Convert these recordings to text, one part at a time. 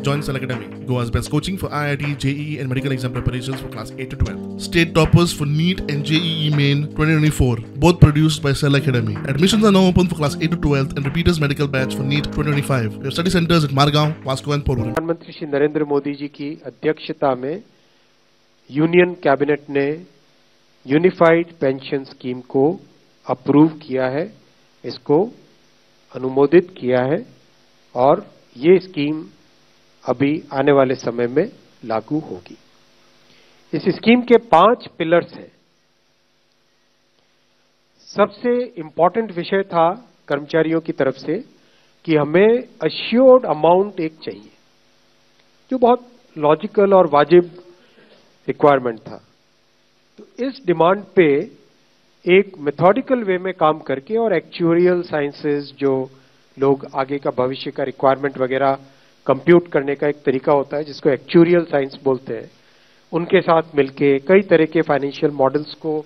Join Cell Academy, Goa's best coaching for IIT, JEE and medical exam preparations for class 8 to 12. State toppers for NEET and JEE Main 2024, both produced by Cell Academy. Admissions are now open for class 8 to 12 and repeaters medical batch for NEET 2025. We have study centers at Margao, Vasco and Porvorim. प्रधानमंत्री श्री नरेंद्र मोदी जी की अध्यक्षता में union cabinet ने unified pension scheme को approve किया है, इसको अनुमोदित किया है और ये scheme अभी आने वाले समय में लागू होगी। इस स्कीम के 5 पिलर्स हैं। सबसे इंपॉर्टेंट विषय था कर्मचारियों की तरफ से कि हमें अश्योर्ड अमाउंट एक चाहिए, जो बहुत लॉजिकल और वाजिब रिक्वायरमेंट था। तो इस डिमांड पे एक मेथोडिकल वे में काम करके और एक्चुरियल साइंसेस, जो लोग आगे का भविष्य का रिक्वायरमेंट वगैरह कंप्यूट करने का एक तरीका होता है जिसको एक्चुरियल साइंस बोलते हैं, उनके साथ मिलके कई तरह के फाइनेंशियल मॉडल्स को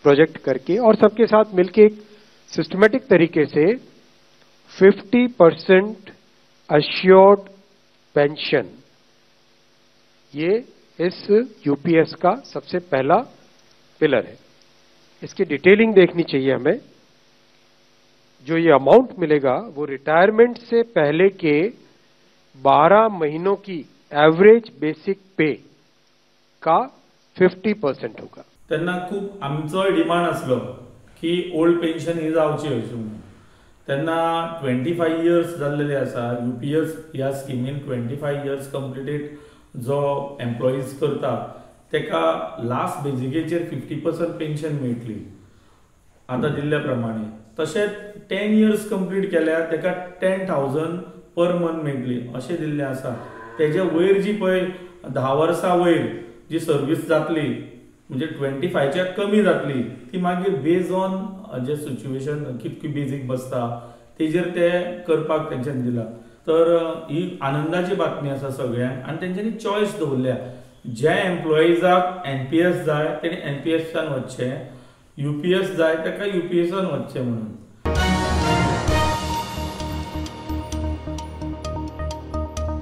प्रोजेक्ट करके और सबके साथ मिलके एक सिस्टमेटिक तरीके से 50% अश्योर्ड पेंशन, ये इस यूपीएस का सबसे पहला पिलर है। इसकी डिटेलिंग देखनी चाहिए हमें। जो ये अमाउंट मिलेगा वो रिटायरमेंट से पहले के 12 महीनों की एवरेज बेसिक पे का 50% होगा। तेन्ना खूब आमचोय डिमांड आसलो की ओल्ड पेन्शन ही जावची अशें म्हणून। तेन्ना 25 इयर्स जाल्लेले आसा। यूपीएस ह्या स्किमीन 25 इयर्स कंप्लिटेड जो एम्प्लॉईज करता तेका लास्ट बेजिकेचेर 50% पेन्शन मेळटली आतां दिल्ल्या प्रमाणे। तशेंच 10 इयर्स कंप्लीट केल्यार तेका 10,000 पर मंथ मेळटली अशें दिल्लें आसा। तेजे वयर जी पळय 10 वर्सां वयर जी सर्वीस जातली म्हणजे 25च्या कमी जातली ती मागीर बेज ऑन जे सिच्युएशन कितकी बेजीक बसता तेजेर ते करपाक तेंच्यांनी दिला। तर ही आनंदाची बातमी आसा सगळ्यांक आनी तेंच्यांनी चॉयस दवरल्या, ज्या एम्प्लॉइजाक एनपीएस जाय तेणी एनपीएसान वचचें, यूपीएस जाय ताका यूपीएसान वचचें म्हणून।